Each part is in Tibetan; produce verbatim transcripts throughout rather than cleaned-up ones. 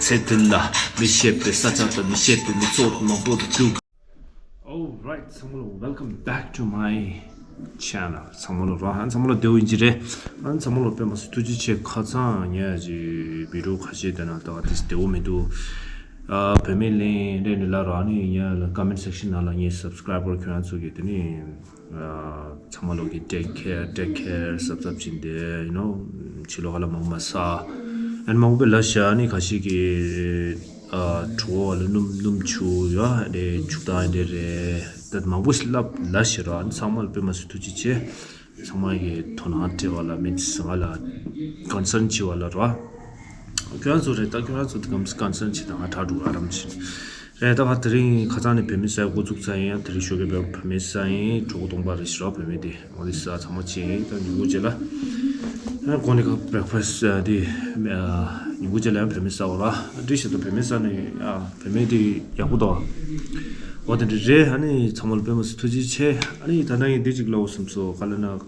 ཚེ་འདི་ལ་མི་ཤེས་པའི་ས་ཆ་དང་མི་ཤེས་པའི་མི་ཚོགས་མང་པོ་འདུག Alright, ཚང་མ་ལ་welcome back to my channel. ཚང་མ་ལ་རོ་ཧན་ཚང་མ་ལ་བདེ་བོ་ཡིན་གྱི་རེད། ཨ་ནི་ཚང་མ་ལ་དཔེ་མ་སྲིད་ཐུགས་རྗེ་ཆེ། ཁ་སང་ངས་ཀྱི་བི་ཌི་ཡོ་ཁ་ཤས་དེ་ན་ད་དེ་བདེ་བོ་མི་འདུག་ཨ་བུད་མེད་ལེན་རེད་ནི་ལ་རོ། ཨ་ནི་ཡ་ལ་comment section ནང་ལ་ངའི་subscriber ཁྱོད་རང་ཚོ་གི་དེ་ནི། ཚང་མ་ལོག་གི་take care, take care གཟབ་གཟབ་བྱིན་ཏེ། you know, ཕྱི་ལོགས་ཁ་ལ་མང་མ་ས། ཨན་མང་པོ་ལ་ཤ་ནི་ཁ་ཤས་ཀྱི་གྲོ་བ་ལ་སྣུམ་སྣུམ་ཆུ་ཡོད་རེད། ཆུ་དང་འདྲ་རེད། ད་མང་པོ་ལབ་ལ་ཤ་ར། ཨན་ཚང་མ་ལ་དཔེ་མ་སྲིད་ཐུགས་རྗེ་ཆེ། ཚང་མ་གི་དོ་སྣང་སྤྲད་པ་ལ་མི་ཚང་ལ་concern བྱེད་པ་ལ་ར། ཁྱོད་རང་ཚོ་རེད། ད་ཁྱོད་རང་ཚོ་དེ་གམ་concern བྱེད་དང་ང་དྲག་འགྲོ་ཨ་རམ་བྱེད། རེད། ད་ང་དེ་རིང་ཁ་སང་ནས་བོད་མི་ས་འགོ་བཙུགས་ཚར་ཡིན། ཡང་དེ་རིང་ཞོགས་ཀས་བོད་མི་ས་ཡིན། གྲོགས་སྟོང་པ་རེ་ཞིག་ར་བོད་མི་དེ་འོ་དེ་ས་ཚང་མ་ཆེ་ཡིན། ད་ཉིན་གུང་རྗེས་ལ་ཡང་གོ་ནི་ཁ་breakfast དེ་ཉིན་གུང་རྗེས་ལ་ཡང་བོད་མི་ས་འོ་ར་འདྲི་ཞིག་ད་བོད་མི་ས་ནས་ཡ་བོད་མི་དེ་ཡག་པོ་འདུག་འོ་དེ་འདྲ་རེད། ཨ་ནི་ཚང་མ་ལ་དཔེ་མ་སྲིད་ཐུགས་རྗེ་ཆེ། ཨ་ནི་ད་ལྟ་ཡིན་འདི་གཅིག་ལ་འོ་སེམས་སོ་ག་ལ་ན།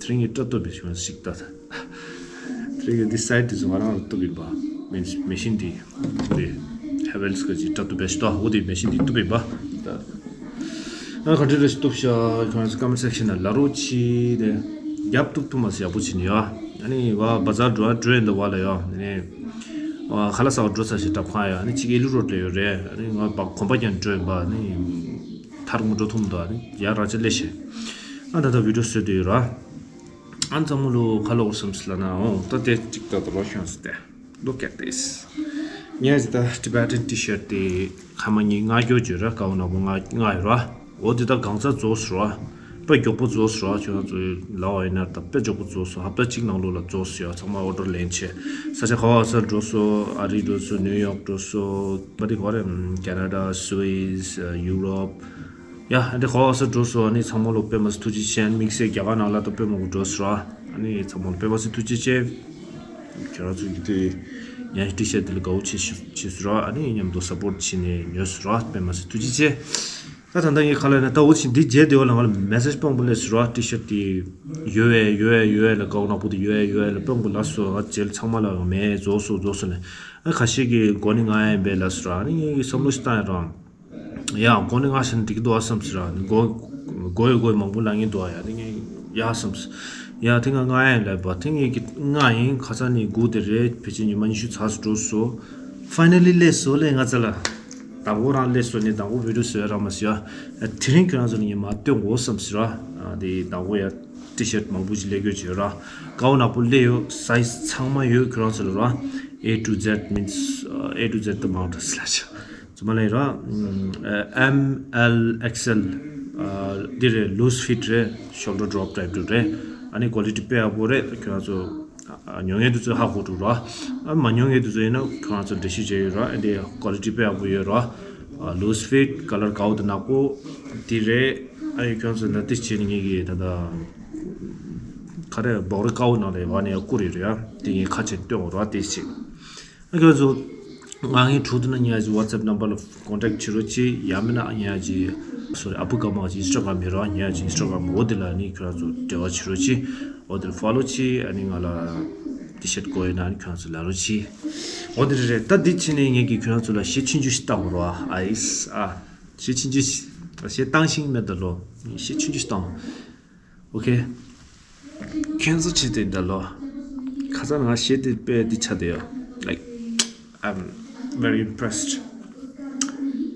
དེ་རིང་གི་སྐྲ་གཏུབ་པའི་ཞོན་ཞིག་ལྟ། དེ་རིང་གི་འདི་སའི་ཌི་དེ་ཚོ་ང་རང་ལ་གཏུབ་ཡིན་པ། མེ་མེ་ཤིན་འདི་འདི་ཧེ་ཝེལ་སི་ཀ་ཅིག་སྐྲ་གཏུབ་པའི་ཞིག་ལྟ། འོ་དེ་མེ་ཤིན་འདི་གཏུབ་ཡིན་པ། ད་ང་ག་འདྲ་རེ་ཞིག་གཏུབ་ཤག་ཁྱོད་ཚོ་ཀོ་མེན་ཊི་སེག་ཤན་ནང་ལབ་རོགས་གྱིས། དེ་རྒྱབ་གཏུབ་ཐུབ་མ་སོང་ཡག་པོ་བྱས་ནས་ཡ། ཨ་ནི་བ་བ་ཛར་འགྲོ་འགྲོ་ཡིན་འདི་བ་ལ་ཡ། ཨ་ནི་ཁ་ལག་ཟ་བར་འགྲོ་ས་ཞིག་གྲབས་ཁང་ཡ། ཨ་ནི་གཅིག་ཨེ་ལི་རོ་ཌི་ལ་ཡོད་རེད། ཨ་ནི་ང་བ་གོམ་པ་རྒྱག་འགྲོ་ཡིན་པ། ཨ་ནི། ཐར་ངུ་འགྲོ་ཐུབ་འདུག་ཨ་ནི་ཡ་རང་ཅག་ལས་ཤེས། ཨ་ད་ལྟ་བི་ཌི་ཡོ་བཟོས་བསྡད་ཡོད་ར། ཨ་ཚང་མ་ལོ་ཁ་ལོག་སམ་སི་ལ་ན་འོང་ད་དེ་གཅིག་ད་ད་རོ་ཤོན་སི་ཏེ། Look at this. ངས་ཇི་ལྟར་ཊི་བེ་ཊན་ཊི་ཤར་ཊི་དེ་ཁ་མ་གཉིས་ལྔ་སྐྱོར་བརྗོད་ར། ཀའོ་ནག་པོ་ལྔ་ལྔ་ཡོད་ར། འོ་དེ་ད་གང་ཚ་རྫོགས་སོ་ར། དཔེ་མགྱོགས་པོ་རྫོགས་སོ་ར། ཁྱོད་རང་ཚོའི་ལ་བ་ཡིན་ན་ད་དཔེ་མགྱོགས་པོ་རྫོགས་སོ། ཧབ་ཏ་གཅིག་ནང་ལོགས་ལ་རྫོགས་སོ་ཡ། ཚང་མ་ཨོ་ཌར་ལེན་ཆེ། ས་ཆ་ག་བ་ས་འགྲོ་སོ། ཨ་རི་འགྲོ་སོ། ནིའུ་ཡོག་འགྲོ་སོ། པ་དེ་ག་རེ་ཀེ་ན་ཌ། སུ་ཝིས། ཡུ་རོབ། ཡ་ཨ་འདི་ག་བ་ས་འགྲོ་སོ། ཨ་ནི་ཚང་མ་ལོ་དཔེ་མ་སྲིད་ཐུགས་རྗེ་ཆེ། ཨ་ནི་དམིགས་བསལ་རྒྱ་གར་ནང་ལ་ད་དཔེ་མང་པོ་འགྲོ་སོ་ར། ཨ་ནི་ཚང་མ་ལོ་དཔེ་མ་སྲིད་ཐུགས་རྗེ་ཆེ། ཁྱོད་རང་ཚོ་གི་དེ་ཡང་ཊི་ཤར་ཊི་དེ་ལ་དགའ་བོ་བྱེད་བྱེད་སོ་ར། ཨ་ནི་མཉམ་དུ་སབ་པོར་ཊི་བྱེད་ནས་ཉོས་སོ་ར། དཔེ་མ་སྲིད་ཐུགས་རྗེ་ཆེ། ད་ད་ལྟ་ངས་ག་ལ་ན་ད་འོ་ཕྱིན་འདི་རྗེས་དེ་བ་ལ་ང་ལ་མེ་སེ་ཇི་སྤོང་པོ་སླེབས་སོ་ར། ཊི་ཤར་ཊི་དེ་ཡོད་ཨེ་ཡོད་ཨེ་ཡོད་ཨེ་ལ་དགའ་བོ་ནག་པོ་དེ་ཡོད་ཨེ་ཡོད་ཨེ་ལ་སྤོང་པོ་ལ་སོ། ང་རྗེས་ལ་ཚང་མ་ལ་མེད་རྫོགས་སོ་རྫོགས་སོ་ནས། ཨ་ཁ་ཤས་ཀྱིས་མགོ་ནི་ང་ཡིན་པས་ལབ་སོ་ར། ཨ་ནི་ངས་ཀྱི་བསམ་བློ་ཞིག་བཏང་ཡ་རང་། ཡ་མགོ་ནི་ང་ཤ་ནི་འགྲིག་གི་འདུག་ཨ་བསམ་སོ་ར། ཨ་ནི་མགོ་མགོ་ཡོད་མགོ་ཡོད་མང་པོ་ལབ་ངེས་འདུག་ཨ། ཡ་ཨ་ནི་ངས་ཡ་བསམ་སོ། ཡ་དེ་ང་ང་ཡིན་ལབ་པ། དེ་ངས་ཀྱི་ང་ཡིན། ཁ་སང་ནི་སྒུག་དེ་རེད། ཕལ་ཆེར་ཉི་མ་ཉི་ཤུ་ཚགས་སུ་འགྲོ་སོ། ཕའི་ན་ལི་སླེབས་སོ་ལས་ང་ཚ་ལ། དང་པོ་རང་སླེབས་སོ་ནི་དང་པོ་བི་ཌི་ཡོ་བཟོས་ར་མ་སོ་ཡ། དེ་རིང་ཁྱོད་རང་ཚོ་ནི་ངས་མ་སྟོན་དགོས་བསམ་སོ་ར། ཨ་དེ་དང་པོ་ཡ། ཊི་ཤར་ཊི་མང་པོ་ཅིག་ལས་དགོས་བྱོས་ར། ཀའོ་ནག་པོ་ལས་ཡོད། སའི་ཛི་ཚང་མ་ཡོད་ཁྱོད་རང་ཚོ་ལ་ར། A to Z means A to Z དུ་མང་དྲགས་ལ་ཆ། ཚང་མ་ལས་ར། M L X L འདི་རེད། loose fit རེད། shoulder drop type དུ་རེད། ཨ་ནི་ཀོ་ལི་ཊི་དཔེ་ཡག་པོ་རེད། ཁྱོད་རང་ཚོ་ཉོ་མཁན་དེ་ཚོས་ཧ་གོ་འགྲོ་ར། ཨ་མ་ཉོ་མཁན་དེ་ཚོ་ཡིན་ན་ཁྱོད་རང་ཚོ་འགྲེལ་བཤད་བྱས་ཡོད་ར། ཨ་འདི་ཀོ་ལི་ཊི་དཔེ་ཡག་པོ་ཡོད་ར། loose fit color གའོ་དུ་ནག་པོ་དེ་རེད། ཨ་ཡི་ཁྱོད་ཚོ་ན་དེ་བྱས་ནས་ངེད་ཀྱི་ད་ལྟ་ག་རེ་བོག་རི་ཀའོ་ནང་ལ་བ་ནས་བསྐུར་ཡོད་རེད་ཡ། དེ་ངས་ཁ་ཆེ་སྟོན་འོ་ར་དེ་བྱས། ཨ་ཁྱོད་ཚོ་ང་ངའི་དྲུག་དུ་ན་ཉ་ཅི་WhatsApp number ལ་contact བྱེད་རོགས་གྱིས། ཡང་མིན་ན་ཉ་ཅི་sorry ཨ་བུ་ཀ་མ་ཅི་Instagram ཡོད་ར། ཉ་ཅི་Instagram འོ་དེ་ལ་ནི་ཁྱོད་ཚོ་འབྲེལ་བ་བྱེད་རོགས་གྱིས། འོ་དེར་ཕོ་ལོ་བྱེད། ཨ་ནི་ང་ལ་ཊི་ཤར་ཊི་དགོས་ཡོད་ན་ནི་ཁྱོད་ཚོ་ལབ་རོགས་གྱིས། འོ་དེ་རེད། ད་འདི་ཕྱིན་ནས་ངེད་ཀྱིས་ཁྱོད་ཚོ་ལ་གཞས་ཆུང་ཆུང་ཞིག་བཏང་རོགས་ཨ། ཨ་ཡིས་ཨ། གཞས་ཆུང་ཆུང་ཞིག་གཞས་བཏང་ཤིང་མེད་ད་ལོ། གཞས་ཆུང་ཆུང་ཞིག་བཏང་། ཨོ་ཁེ། ཁྱོད་ཚོ་བྱེད་དེ་ད་ལོ། ཁ་སང་ང་གཞས་དེ་དཔེ་འདི་ཆགས་བསྡད་ཡོད། Like, I'm very impressed.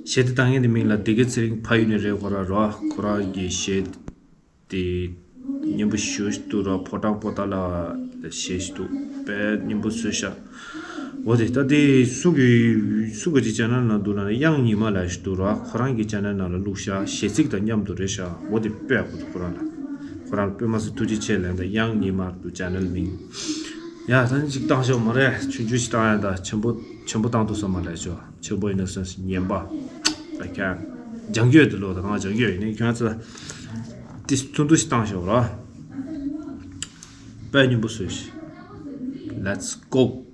གཞས་དེ་བཏང་མཁན་དེ་མིང་ལ་བདེ་དགེ་ཚེ་རིང་ཕ་ཡུལ་ནས་རེད། ཁོ་ར་རོ། ཁོ་རང་གི་གཞས་དེ་སྙན་པོ་ཞེ་པོ་ཞིག་འདུག་ར། ཕོ་བྲང་པོ་ཏཱ་ལ་ལ་གཞས་ཤིག་འདུག་དཔེ་སྙན་པོ་བཟོས་ཤག་འོ་དེ་ད་དེ་སུ་གི་སུ་གི་ཅི་ཅེ་ནལ་ནང་འདུག་ལ་ན། དབྱངས་ཉི་མ་ལ་ཞིག་འདུག་ར། ཁོ་རང་གི་ཅེ་ནལ་ནང་ལ་བླུགས་ཤག་གཞས་ཚིག་དང་མཉམ་དུ་རེད་ཤག་འོ་དེ་དཔེ་ཡག་པོ་འདུག་ཁོ་རང་ལ། ཁོ་རང་ལ་དཔེ་མ་སྲིད་ཐུགས་རྗེ་ཆེ་ལན། ད་དབྱངས་ཉི་མ་འདུག་ཅེ་ནལ་མིང་། ཡ་ད་ནི་ཅིག་བཏང་ཤོག་མ་རེད། ཆུང་ཆུང་ཞིག་བཏང་ཡ། ད་ཆེན་པོ་ཆེན་པོ་བཏང་འདུག་བསམ་མ་ལས་ཤོག་ཆེན་པོ་ཡིན་ན་སོན་སོན་ཉན་པ། ད་ཁྱེད་ལྗང་གུ་ཡོད་དུ་ལོ། ད་ང་ལྗང་གུ་ཡོད་ཡིན་ནི་ཁྱོད་ཚོ་ཏིས་ཐུང་ཐུང་ཞིག་བཏང་ཤོག་ར། དཔེ་སྙན་པོ་བཟོས་ཤིག Let's go.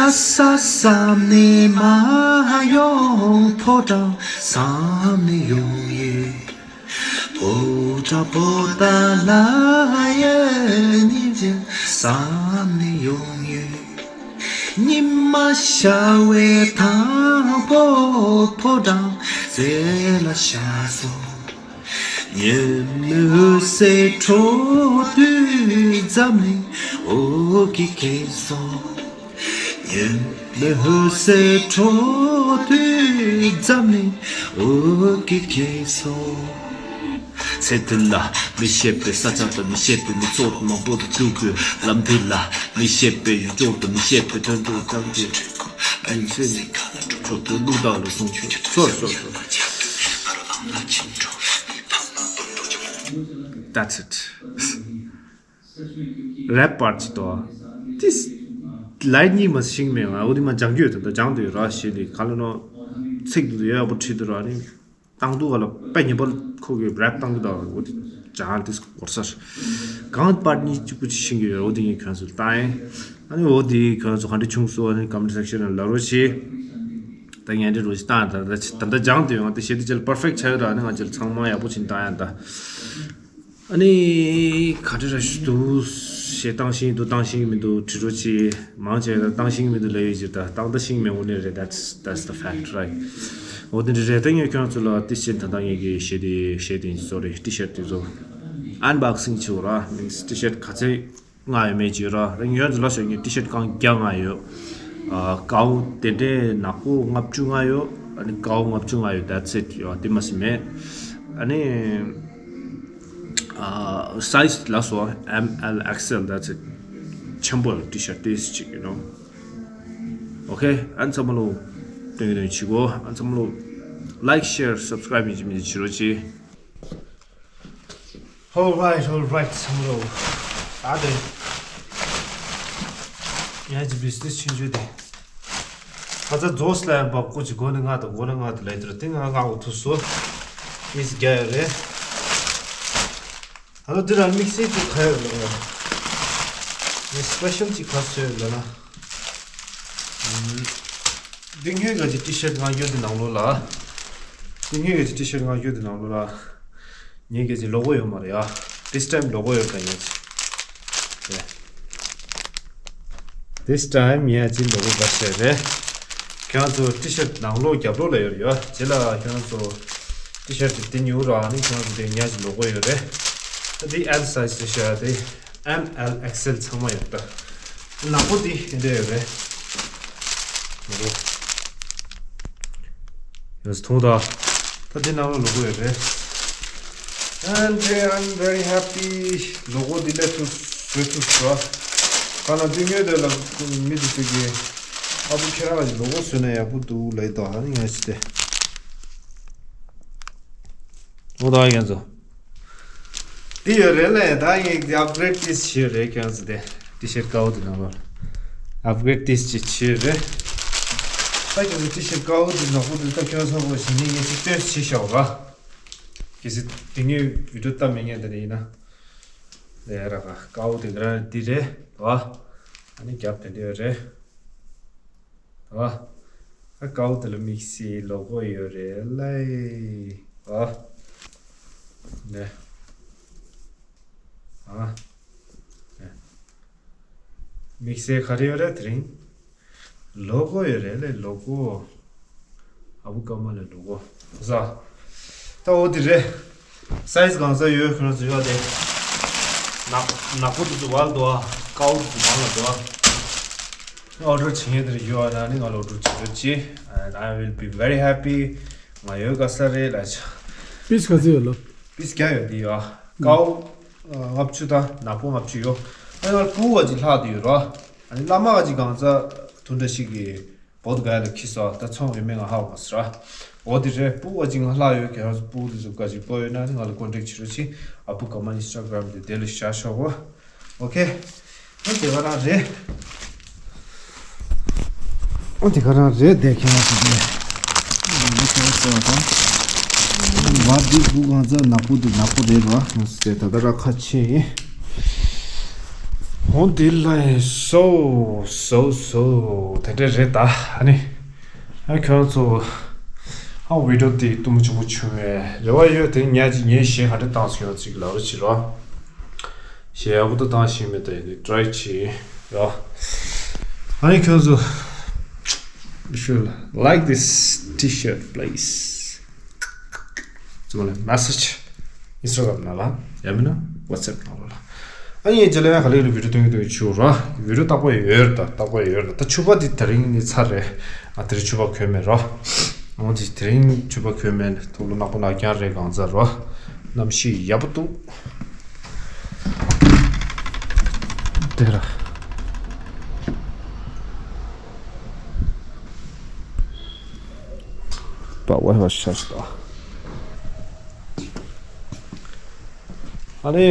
ལྷ་ས་བསམ་ནས་མ་ཡོང་། ཕོ་བྲང་བསམ་ནས་ཡོང་ཡོད། འོ་དྲག་པོ་ད་ལ་ཡོད་ནི་ཅི་བསམ་ནི་ཡོང་ཡོད། ཉི་མ་ཤར་བའི་དང་པོ་ཕོ་བྲང་རྩེ་ལ་ཤར་སོང་། ཉི་མའི་འོད་ཟེར་འཕྲོ་དུས་འཛམ་གླིང་འོད་ཀྱིས་ཁེངས་སོང་། ཉི་མའི་འོད་ཟེར་འཕྲོ་དུས་འཛམ་གླིང་འོད་ཀྱིས་ཁེངས་སོང་། ཚེ་འདི་ལ་མི་ཤེས་པའི་ས་ཆ་དང་མི་ཤེས་པའི་མི་ཚོགས་མང་པོ་དང་འགྲུལ་དགོས། ལམ་འདི་ལ་མི་ཤེས་པའི་ཡུལ་ལྗོངས་དང་མི་ཤེས་པའི་དོན་དུ་ཙམ་གྱི་ཡིན་ཚེ་ནི་ཁྲོད་དུ་གླུ་དག་ལ་གསུངས་ཤོག་ཚོར་ཚོར་ཚོར། That's it. རེབ་པར་ཅི་ཏོ། ཏིས་ལའི་གཉིས་མ་ཤིང་མེ་ང་འོ་དི་མ་ལྗང་རྒྱུ་ཡོད་དོ། ལྗང་དུ་ཡོད་ར་ཞེས་ལི་ག་ལ་ནོ། ཚིག་ཏུ་ཡོད་ཡག་པོ་བྲིས་དུ་ར་ནི། བཏང་དུ་ག་ལ་དཔེ་ཉེ་པར་ཁོ་གི་རེབ་བཏང་གི་དོ། འོ་དི་ལྗང་ཏིས་གོར་སར་གང་པར་གཉིས་གཅིག་པུ་ཅི་ཤིང་གི་ཡོད། འོ་དི་ངས་ཁྱོད་ཚོ་ལྟ་ཡིན། ཨ་ནི་འོ་དི་ཁྱོད་ཚོ་ག་འདྲ་བྱུང་སོ། ཨ་ནི་ཀམ་མེན་ཊི་སེག་ཤན་ལ་ལ་རོ་ཞེས། ད་ངས་འདྲི་རོ་ཞིག་བཏང་ད་ད་ད་ལྗང་དུ་ཡོང་ད་ཞེས་དི་ཅལ་པར་ཕེག་ཆ་ཡོད་ར། ཨ་ནི་ང་ཅལ་ཚང་མ་ཡག་པོ་ཕྱིན་བཏང་ཡ་ད། ཨ་ནི་ག་འདྲ་ར་ཞུ་དུ་ཞེ་བཏང་ཤིང་དུ་བཏང་ཤིང་མི་འདུག་དྲི་རོ་ཆེ་མང་ཆེ་ད་བཏང་ཤིང་མི་འདུག་ལས་ཡོད་ཅིག་ད་བཏང་ད་ཤིང་མེ་འོ་ནི་རེད། That's that's the fact, right? འོ་དེ་འདྲ་རེད། ད་ངས་ཁྱོད་ཚོ་ལ་ཏི་ཤེ་ད་ད་ངས་གི་ཞེ་དེ་ཞེ་དེ་sorry, ཏི་ཤར་དེ་ཚོ་ཨན་བྷོག་སིང་བྱེད་འོ་ར། མིན་ཏི་ཤར་ག་ཚད་ང་ཡོད་མེད་ཅིག་ཡོད་ར། ད་ངས་ཡོད་ཚོ་ལ་ཞོ་ངས་ཏི་ཤར་གང་རྒྱ་ང་ཡོད། ཨ་ཀའོ་དེ་འདྲའི་ནག་པོ་ལྔ་བཅུ་ང་ཡོད། ཨ་ནི་ཀའོ་ལྔ་བཅུ་ང་ཡོད། That's it. ཡོད་དེ་མ་སི་མེད། ཨ་ནི། ཨ་སའི་ཛི་ལ་སོ་M L X L, that's it. ཆེན་པོ་ཡང་ཏི་ཤར་ཏིས་ཅིག་you know. Okay, ཨན་ཚང་མ་ལོ་སྟོན་གི་སྟོན་ཅིག་གོ། ཨན་ཚང་མ་ལོ་like, share, subscribe ཡིན་གྱི་མིན་གྱི་བྱེད་རོགས་གྱིས། Alright, alright, ཚང་མ་ལོ། ཨ་དེ་ཡང་ཅི་བི་ཛི་ནེ་སི་ཆུང་ཆུང་དེ། ཁ་ཚ་རྫོགས་ལ་ཡང་འབབ་གོ་ཅི་གོ་ནི་ང་དང་གོ་ན་ང་དང་ལས་དེར་དེ་ང་ང་འོ་ཐུ་སོ། ཨིས་རྒྱ་ཡ་རེད། ཨ་ལོ་དེ་ར་དམིགས་བསལ་གྱི་ཁ་ཡོད་ལ། ངས་སི་པེ་ཤལ་གྱི་ཁ་སོས་ལ་ན། འདི་སྔོན་ག་ཅི་ཏི་ཤར་ང་ཡོད་དེ་ནང་ལོ་ལ། འདི་སྔོན་ག་ཅི་ཏི་ཤར་ང་ཡོད་དེ་ནང་ལོ་ལ། ངས་ག་ཅི་ལོ་གོ་ཡོད་མ་རེད་ཡ། This time ལོ་གོ་ཡོད་ག་ཡ་ཅི། This time ངས་ཅི་ལོ་གོ་ག་ཤེ་རེད། ཁྱོད་ཚོ་ཏི་ཤར་ནང་ལོ་རྒྱབ་ལོ་ལ་ཡོད་རེད་ཡ། ཅི་ལ་ཁྱོད་ཚོ་ཏི་ཤར་དེ་ཉུ་ར་ནི་ཁྱོད་ཚོ་དེ་ངས་ཅི་ལོ་གོ་ཡོད་རེད། འདི་L size ཏི་ཤར་དེ། M L X L ཚང་མ་ཡོད་ད། ནག་པོ་འདི་འདི་འདྲ་ཡོད་རེད། ནག་པོ། ཡོད་ཐུང་ད། ད་འདི་ནང་ལོ་ལོ་གོ་ཡོད་རེད། And I'm very happy. ལོ་གོ་འདི་ལས་ཐུ་བཟོས་ཐུབ་སོ། ག་ན་འདི་ངོས་དེ་ལ་མི་འདི་ཚོ་གི་ཨ་བུ་ཁྱེད་རང་གི་ལོ་གོ་བཟོས་ན་ཡག་པོ་འདུག་ལབ་ད་ཧ་ནི་ངས་ཅི་སྟེ། འོ་ད་ཡན་ཚོ། དེ་ཡོད་རེད་ལས་ད་ངས་དེ་upgrade ཏིས་བྱས་རེད། ཁྱོད་ཚོ་དེ་ཏི་ཤར་ཀའོ་དེ་ནང་ལ་upgrade ཏིས་ཅིག་བྱས་རེད། ད་ཁྱོད་ཚོ་ཏི་ཤར་ཀའོ་དེ་ནག་པོ་དེ་ད་ཁྱོད་ཚོ་བོ་ཞིག་ནི་ངས་ཅིག་སྟོན་བྱས་ཤག་ར། གལ་སྲིད་དེ་ངས་བི་ཌིའོ་བཏབ་མེད་ངས་དེ་ནས་ཡིན་ན། དེ་ར་ཀའོ་དེ་ག་ར་འདི་རེད་བ། ཨ་ནི་རྒྱབ་དེ་འདྲ་ཡོད་རེད། ཨ། ཨ་ཀའོ་དེ་ལ་དམིགས་བསལ་ལོ་གོ་ཡོད་རེད་ལེ། ཨ། ནས། ཨ། ནས། དམིགས་བསལ་ག་རེ་ཡོད་རེད་དེ་རིང་། ལོ་གོ་ཡོད་རེད་ལེ་ལོ་གོ། ཨ་བུ་ཀ་མ་ལེ་ལོ་གོ། ཟ། ད་འོ་དེ་རེད། སའི་ཛི་གང་ས་ཡོད་ཁྱོད་ཚོ་ཡོད་དེ། ནག་ནག་པོ་དེ་ཚོ་བར་འདུག་ཨ། ཀའོ་དེ་ཚོ་མང་ལ་འདུག་ཨ། ཨོ་ཌར་བྱེད་མཁན་དེ་ཡོད་ཨ། ན་ནི་ང་ལ་ཨོ་ཌར་བྱེད་རོགས་གྱིས། And I will be very happy. ང་ཡོད་ག་ས་རེད་ལ་ཆ། པིས་ག་ཚོད་ཡོད་ལོ། པིས་བརྒྱ་ཡོད་དེ་ཡོད་ཨ། ཀའོ་ལྔ་བཅུ་དང་ནག་པོ་ལྔ་བཅུ་ཡོད། ཨ་ང་ལ་ཕུ་བ་ཅིག་ལྷག་དེ་ཡོད་ར། ཨ་ནི་བླ་མ་བ་ཅིག་གང་ས་དུ་འདྲ་ཞིག་གི་བོད་ག་ལ་ཁྱི་སོགས་ད་ཚོང་ཡོད་མེད་ང་ཧ་གོ་མ་སོང་ར། འོ་དེ་རེད། ཕུ་བ་ཅིག་ང་ལྷག་ཡོད། ཁྱེད་རང་ཚོ་ཕུ་དེ་ཚོ་ག་ཅིག་པོ་ཡོད་ན་ནི་ང་ལ་ཀོན་ཊེག་བྱེད་རོགས་གྱིས། ཨ་བུ་ཀ་མ་ཨིན་སི་ཊ་གྷ་རམ་དེ་དེ་ལ་བཞག་ཆོག་གོ། ཨོ་ཁེ། ཨོ་དེ་ག་རང་རེད། ཨོ་དེ་ག་རང་རེད་དེ་ཁྱེད་རང་ཚོ་དེ། ཨོ་དེ་ཁྱེད་རང་ཚོ་དང་། བ་དེ་ཕུ་གང་ཚ་ནག་པོ་དེ་ནག་པོ་རེད་ར། ཨོ་དེ་ད་ད་ར་ཁ་ཆེ་ཡིན། འོ་འདི་ལ་སོ་སོ་སོ་དེ་འདྲ་རེད་ད། ཨ་ནི་ཨ་ཁྱོད་ཚོ་ ཨ་བི་ཌི་ཡོ་དེ་སྟོན་མོ་ཆེན་པོ་བྱུང་བའི་རེ་བ་ཡོད། དེ་ཉག་ཅིག་ངས་གཞས་ག་འདྲ་བཏང་སོང་ཡོད་ཅིག་ལབ་རོགས་བྱེད་རོགས། གཞས་ཡག་པོ་ད་བཏང་ཤེས་མེད་ད་ཡིན་དུས་ཊ་རའི་བྱེད་རོགས། ཨ་ནི་ཁྱོད་ཚོ། You should like this T-shirt, please. ཙུམ་ལ་མེ་སེ་ཇི་ཨིན་སི་ཊ་གྷ་རམ་ནང་ལ་ཡང་མིན་ན་ཝ་ཊི་སེབ་ནང་ལ། ཨ་ཡིན་རྗེས་ལ་ཡང་ག་ལེར་བི་ཌི་ཡོ་སྟོན་གྱི་འདུག་ཆུ་ར། བི་ཌི་ཡོ་རྟག་པར་ཡོད་རེད་ད། རྟག་པར་ཡོད་རེད་ད། ད་ཕྱུ་པ་འདི་དེ་རིང་ནི་ཚར་རེད། ཨ་དེ་རིང་ཕྱུ་པ་གོན་མེད་རོ། འོ་འདི་དེ་རིང་ཕྱུ་པ་གོན་མེད། ཐུགས་ལ་ནག་པོ་ནག་རྐྱང་རེད་གང་ཚར་རོ། གནམ་གཤིས་ཡག་པོ་འདུག་དེ་ར། པ་ཝའི་ཧོ་ཤ་སྟོ། ཨ་ནི།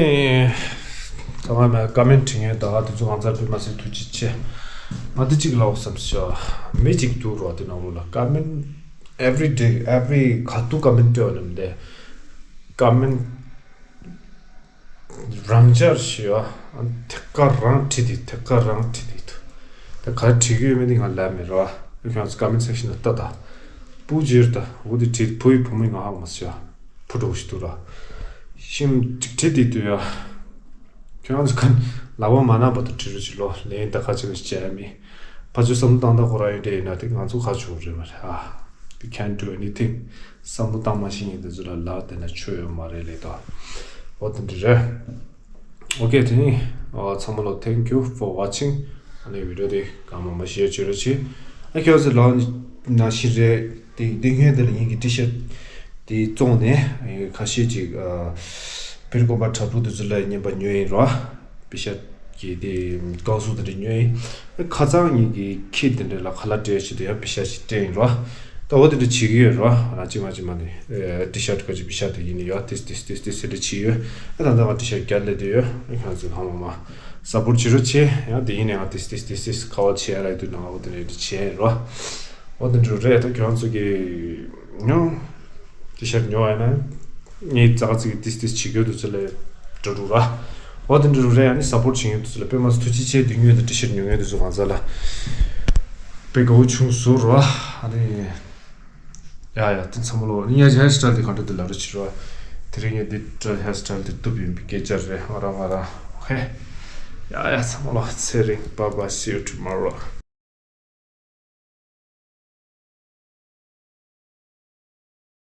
ཚང་མ་ཀ་མེན་ཊི་བྲིས་མཁན་ད་དེ་ཚོ་གང་ཚར་དཔེ་མ་སྲིད་ཐུགས་རྗེ་ཆེ། ང་འདི་གཅིག་ལབ་བསམ་ཤག་མི་གཅིག་འདུག་རོ་དེ་ནང་ལོགས་ལ་ཀ་མེན་ཊི། Every day, every ག་དུས་ཀ་མེན་ཊི་སྤྲད་པ་ནམ་དེ། ཀ་མེན་ཊི་རང་འཇགས་ཤིག་ཡོད། ཐད་ཀར་རང་བྲིས་ཏེ་ཐད་ཀར་རང་བྲིས་ཏེ་འདུག་ད་ག་རེ་བྲིས་ཀྱི་ཡོད་མེད་དེ་ང་ལབ་མེད་རོ། ཁྱོད་ཚོ་ཀ་མེན་ཊི་སེག་ཤན་ལ་ལྟ་ད། སྤུ་གྱིར་ད་འོ་དེ་བྲིས་བུ་ཡི་བུ་མོའི་ང་ཧ་གོ་མ་སོང་ཡ། བུ་འདྲ་བོ་ཞིག་འདུག་ར། ཤིང་བྲིས་ཏེ་འདུག་ཡ། ཁྱོད་རང་ཚོ་ཁ་ལག་པ་མ་ན་བར་དུ་བྲིས་རོགས་བྱེད་ལོ། ལན་ད་ཁ་ཆེ་བ་ཞིག་བྱས་མི། ཕ་ཆོས་བསམ་བློ་བཏང་ད་ཁོ་རང་ཡོད་འདྲ་ཡིན་ན་དེ་ང་ཚོ་ཁ་ཆུ་རེད་མ་རེད་ཨ། You can't do anything. བསམ་བློ་བཏང་མ་ཤེས་མཁན་དེ་ཚོ་ལ་ལབ་བསྡད་ན་ཆོ་ཡོད་མ་རེད་ལབ་ད། འོ་དེ་འདྲ་རེད། ཨོ་ཀེ་དེ་ནི། ཨ་ཚང་མ་ལ་thank you for watching. ཨ་ནི་བི་ཌི་ཡོ་དེ་གང་མང་མང་ཤེར་བྱེད་རོགས་བྱེད། ཨ་ཁྱོད་ཚོ་ལ་ནང་བཞིན་རེད་དེ། དེ་སྔོན་དེ་ལ་ངེད་ཀྱི་ཊི་ཤར་ཊི་དེ་བཙོངས་ནས་ཁ་ཤས་ཅིག་ཨ་བེར་ཀོ་པ་བྲག་ཕུག་དེ་ཚོ་ལ་རྔན་པ་ཉོས་ཡིན་རོ། པེ་ཤ་གི་དེ་ཀའོ་སུ་དེ་འདྲ་ཉོས་ཡིན། ཁ་སང་ངེད་ཀྱི་ཁྱི་དེ་འདྲ་ལ་ཁ་ལག་སྤྲད་ཆེད་དུ་ཡང་པེ་ཤ་ཞིག་སྤྲད་ཡིན་རོ། ད་འོ་དེ་འདྲ་བྱེད་ཀྱི་ཡོད་རོ། ང་གཅིག་མ་གཅིག་མ་ནི་ཊི་ཤར་ཊི་ག་ཅིག་པེ་ཤ་དེ་ཡིན་ནི་ཡོད། ཏིས་ཏིས་ཏིས་ཏིས་ཟེར་འདྲ་བྱེད་ཡོད། ཨ་ད་ད་ང་ཊི་ཤར་ཊི་རྒྱག་ལས་དེ་ཡོད། ཨ་ཁྱོད་ཚོ་གང་མང་མང་སབ་པོར་ཊི་བྱེད་རོགས་བྱེད། ཡང་དེ་ཡིན་ནའང་ཏིས་ཏིས་ཏིས་ཏིས་ཁ་བ་བྱེད་ཡ་ར་ཡི་དུས་ནང་འོ་དེ་འདྲ་བྱེད་རོ། འོ་དེ་འདྲ་རེད། ད་ཁྱོད་ཚོ་གི་ཉོ། ཊི་ཤར་ཊི་ཉོ་བ་ཡིན་ན། ངའི་ཙག་ཙིག་ཏིས་ཏིས་བྱེད་དགོས་འདུག་ཚོད་ལས་འགྲོ་འགྲོ་ར། འོ་དེ་འདྲ་རེད། ཨ་ནི་སབ་པོར་ཊི་བྱེད་མཁན་འདུག་ཚོད་ལ་དཔེ་མ་སྲིད་ཐུགས་རྗེ་ཆེ། དེ་ཉོས་དང་ཊི་ཤར་ཊི་ཉོ་མཁན་འདུག་ཚོ་གང་ཟག་ལ་དཔེ་དགའ་བོ་བྱུང་སོང་ར། ཨ་ནི། ཡ་ཡ་དེ་ཚང་མ་ལོ། ཨ་ནི་ཡ་ཧེར་སི་ཊལ་དེ་གང་འདྲ་འདུག་ལབ་རོགས་བྱེད་ར། དེ་རིང་ངས་འདི་འདྲ་ཧེར་སི་ཊལ་དེ་གཏུབ་ཡིན་པའི་སྐད་ཆ་རེད། ང་རང་ང་རང་ཧེ། ཡ་ཡ་ཚང་མ་ལོ་ཚེ་རིང་། Bye bye, see you tomorrow.